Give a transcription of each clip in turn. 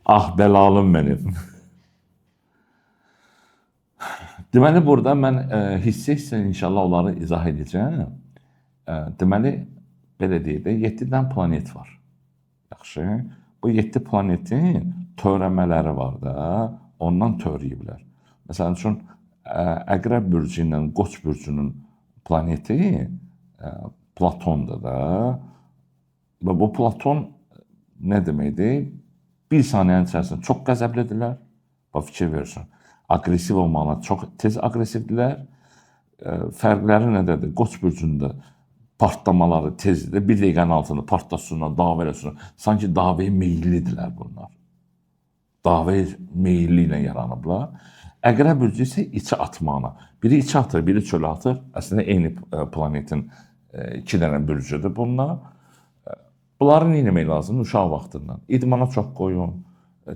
Ah bəlalım mənim. Deməli burada mən hissə-hissə inşallah onları izah edəcəm. Deməli belə deyək də 7 dənə planet var. Yaxşı. Bu 7 planetin törəmələri var da, ondan törəyiblər. Məsəl üçün Əqrəb bürcü ilə Qoç bürcünün planeti Platondur da. Və bu Platon nə deməkdir? Bir saniyənin içərisində çox qəzəblidirlər. Bax fikir verirsən. Aqressiv olmaqla çox tez aqressivdirlər. Fərqləri nədədir? Qoç bürcündə partlamaları tezdir. Bir dəqiqənin altında partlasınlar, dava eləsinlər. Sanki davaya meyillidirlər bunlar. Davaya meyilli ilə yaranıblar. Əqrəb bürcü isə içi atmağına. Biri içi atır, biri çölə atır. Əslində eyni planetin iki dənə bürcüdür bunlar. Bunları nə etmək lazımdır uşaq vaxtından? İdmana çox qoyun,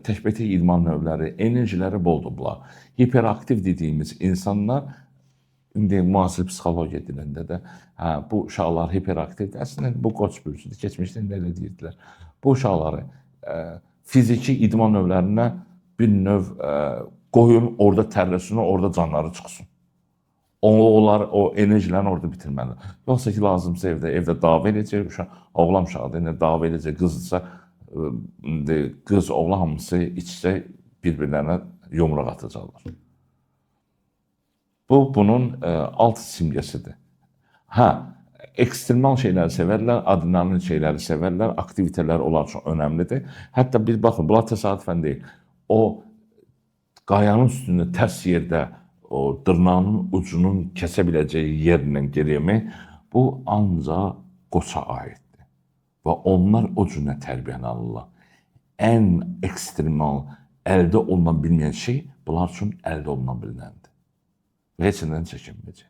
təkbətək idman növləri, enerjiləri boldur bunlar. Hiperaktiv dediyimiz insanlar indi müasir psixologiya dilində də hə, bu uşaqlar hiperaktivdir. Əslində bu Qoç bürcüdür. Keçmişdə indi elə deyirdilər. Bu uşaqları fiziki idman növlərinə bir növ qoyun, orada tərləsinlər, orada canları çıxsın. Onlar o enerjilərini orada bitirməlidir. Yoxsa ki, lazımsa evdə dava edəcək uşaq, oğlan uşaqdır, indi dava edəcək, qızdırsa, indi qız, oğlan hamısı iç-içə bir-birlərinə yumruq atacaqlar. Bu bunun alt simgəsidir. Hə, ekstremal şeyləri sevərlər, adrenalin şeyləri sevərlər, aktivitələr onlar üçün önəmlidir. Hətta bir baxın, bunlar təsadüfən deyil. O qayanın üstündə tərs yerdə o dırnağının ucunun kəsə biləcəyi yerlə gerimək, bu ancaq qoça aiddir. Və onlar o cürlə tərbiyəni alırlar. Ən ekstremal, əldə oluna bilməyən şey bunlar üçün əldə oluna bilinəndir. Və heç nədən çəkinməyəcək.